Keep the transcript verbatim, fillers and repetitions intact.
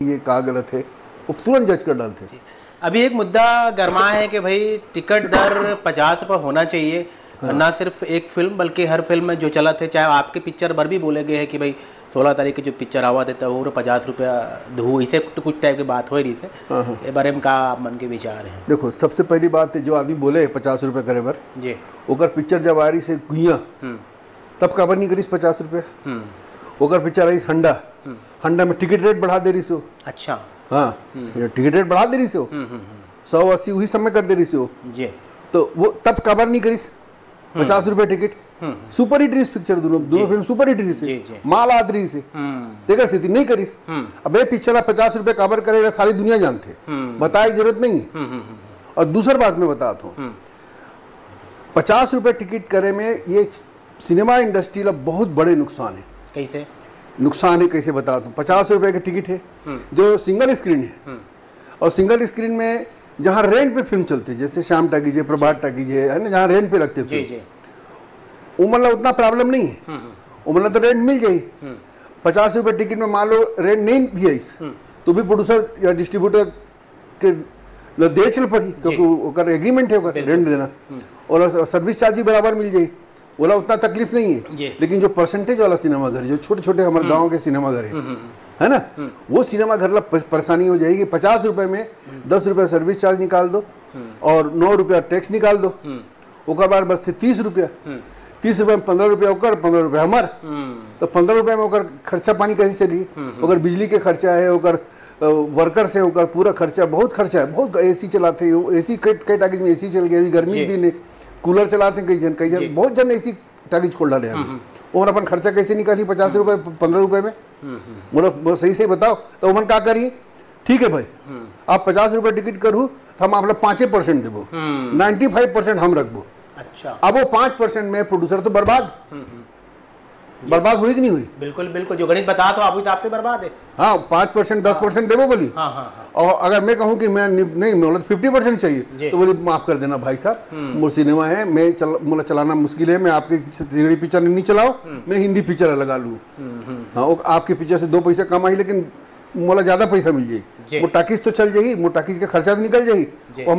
ये का गलत है, वो तुरंत जज कर डालते हैं। अभी एक मुद्दा गरमा है कि भाई, टिकट दर पचास रुपये होना चाहिए। हाँ। ना सिर्फ एक फिल्म, बल्कि हर फिल्म में जो चलत है, चाहे आपके पिक्चर बर भी बोले गए हैं कि भाई, सोलह तारीख के जो पिक्चर आवा देता है, वो पचास रुपया दू, इसे तो कुछ टाइप की बात हो रही है। हाँ, हाँ। ये बारे में का आप मन के विचार हैं? देखो, सबसे पहली बात है, जो आदमी बोले पचास रुपये करे बर, जी। ओकर पिक्चर जब आ रही से गुइया, हम्म। तब काबर नहीं करिस पचास रुपये? हम्म। ओकर पिक्चर आइस हंडा, हंडा में टिकट रेट बढ़ा दे रही सो। अच्छा। हाँ, टिकट रेट बढ़ा दे रही सो। हम्म, हम्म, हम्म। सौ अस्सी वही समय कर दे रही सो। जी। तो वो तब काबर नहीं करिस? पचास रुपये टिकट। सुपर हिट रहीस पिक्चर, दोनों दोनों जी। फिल्म सुपर हिट रहीस। जी, जी। माल आत रहीस। हम्म। तेकर सेती नहीं करिस। हम्म। अब ये पिक्चर आप पचास रुपये काबर करे, सारी दुनिया जानते। हम्म। बताए की जरूरत नहीं है। हम्म, हम्म, हम्म। और दूसर बात मैं बताता हूँ, हम्म। पचास रुपये टिकट करे में ये सिनेमा इंडस्ट्री ला बहुत बड़े नुकसान है। कैसे? नुकसान है कैसे बताता हूँ। पचास रुपये की टिकट है, हम्म। जो सिंगल स्क्रीन है, हम्म। और सिंगल स्क्रीन में जहाँ रेंट पे फिल्म चलती है, जैसे श्याम टाकीज है, प्रभात टाकीज है, है ना, जहाँ रेंट पे लगते जी, फिल्म, जी। वो मतलब उतना प्रॉब्लम नहीं है। हम्म, हम्म। वो मतलब तो रेंट मिल जाए। हम्म। पचास रुपये टिकट में मान लो रेंट नहीं भी आइस, हम्म। तो भी प्रोड्यूसर या डिस्ट्रीब्यूटर के न दे चल पड़ी, क्योंकि जी। ओकर एग्रीमेंट है, ओकर बिल्कुल। रेंट देना, और सर्विस चार्ज भी बराबर मिल जाए, ओला उतना तकलीफ नहीं है। जी। लेकिन जो परसेंटेज वाला सिनेमाघर है, जो छोटे छोटे हमारे गाँव के सिनेमाघर है, हम्म, हम्म। है ना, वो सिनेमाघर ला प- परेशानी हो जाएगी। पचास रुपये में दस रुपये सर्विस चार्ज निकाल दो और नौ रुपया टैक्स निकाल दो, हम्म। ओकर बाद बचते तीस रुपया। हम्म। तीस रुपये में पन्द्रह रुपया ओकर, पन्द्रह रुपया हमार। हम्म। तो पन्द्रह रुपये में ओकर खर्चा पानी कैसे चली? ओकर बिजली के खर्चा है, ओकर वर्कर्स है, ओकर पूरा खर्चा, बहुत खर्चा है, बहुत एसी चलाते हैं, एसी कई कई टाकीज में एसी चल गया, अभी गर्मी जी। के दिन है, कूलर चलाते हैं कई जन, कई जी। जन, बहुत जन एसी टाकीज खोल डाले हैं। हम्म। और अपन खर्चा कैसे निकाली पचास रुपये पन्द्रह रुपये में? हम्म, हम्म। बोला, बोला सही सही बताओ, तो ओमन का करी? ठीक है भाई, आप पचास रुपये टिकट करू, तो हम आप ला पाँचे परसेंट देबो, हम्म। नाइन्टी फाइव परसेंट हम रखबो। अच्छा। अब वो पाँच परसेंट में प्रोड्यूसर तो बर्बाद, हम्म, हम्म। बर्बाद हुई कि नहीं हुई? बिल्कुल, बिल्कुल, जो गणित बता तो आप हिसाब से बर्बाद है। हाँ, पाँच परसेंट दस परसेंट देबो बोली। हाँ, हाँ, हाँ। और अगर मैं कहूँ कि मैं नि- नहीं, मतलब फिफ्टी परसेंट चाहिए, जी। तो बोली, माफ कर देना भाई साहब, हम्म। मोर सिनेमा है, मैं चल, मोला चलाना मुश्किल है, मैं आपकी हिंदी पिक्चर नहीं चलाओ, मैं हिंदी पिक्चर लगा लूँ। हम्म, हम्म। हाँ, वो आपके पिक्चर से दो पैसा कम आई, लेकिन मोला ज्यादा पैसा मिल जाई। जी। मोर टाकीज तो चल जाई, मोर टाकीज का खर्चा तो निकल जाई। जी। और